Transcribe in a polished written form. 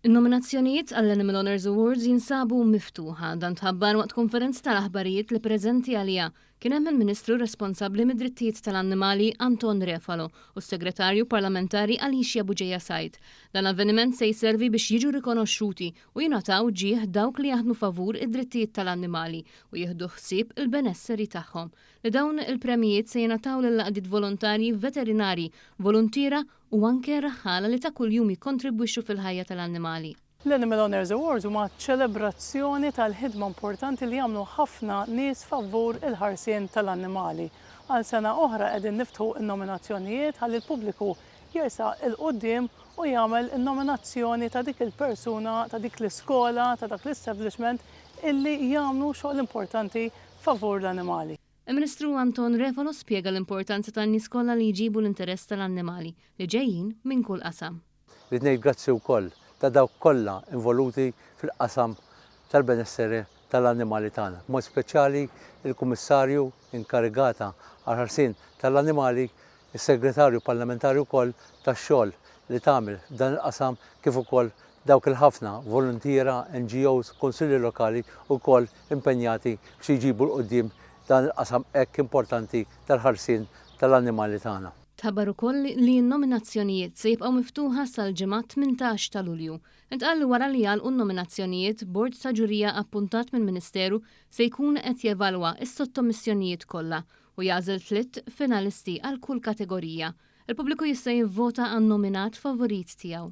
In-nominazzjonijiet għall-Animal Honours Awards jinsabu miftuħa. Dan tħabbar waqt konferenza tal-aħbarijiet li preżenti għaliha kien hemm il-Ministru responsabbli mid-drittijiet tal-annimali Anton Refalo u s-Segretarju Parlamentari Alicia Bugeja Said. Dan l-avveniment se jservi biex jiġu rikonoxxuti u jingħataw ġieħ dawk li jaħdmu favur id-drittijiet tal-annimali u jieħdu ħsieb il-benesseri tagħhom. Li dawn il-premijiet se jingħataw lil għaqdiet volontarji veterinari, voluntiera u anke raħħala li ta' kuljum jikkontribwixxu fil-ħajja tal-annimali. L-Animal Honours Awards huma ċelebrazzjoni tal-ħidma importanti li jagħmlu ħafna nies favur il-ħarsien tal-annimali. Għal sena oħra qegħdin niftħu n-nominazzjonijiet ħalli l-pubbliku jersaq 'il quddiem u jagħmel in-nominazzjoni ta' dik il-persuna, ta' dik l-iskola, ta' dak l-establishment illi jagħmlu xogħol importanti favur l-annimali. Il-Ministru Anton Refalo spjega l-importanza tan-nies kollha li jġibu l-interess tal-annimali li ġejjin minn kull qasam. Rrid ngħid grazzi wkoll ta' dawk kollha involuti fil-qasam tal-benessere tal-annimali tagħna, b'mod speċjali l-Kummissarju inkarigata għall-ħarsien tal-annimali, is-Segretarju Parlamentari wkoll tax-xogħol li tagħmel f'dan il-qasam kif ukoll dawk il-ħafna voluntiera, NGOs, kunsilli lokali wkoll impenjati biex jġibu 'l quddiem dan il-qasam hekk importanti tal-ħarsien tal-annimali tagħna. Tħabbar ukoll li n-nominazzjonijiet se jibqgħu miftuħa sal-Ġimgħa 18 ta' Lulju. Intqal li wara li jagħlqu n-nominazzjonijiet, bord ta' ġurija appuntat mill-Ministeru se jkun qed jevalwa s-sottomissjonijiet kollha u jagħżel tliet finalisti għal kull kategorija. Il-pubbliku jista' jivvota għan-nominat favorit tiegħu.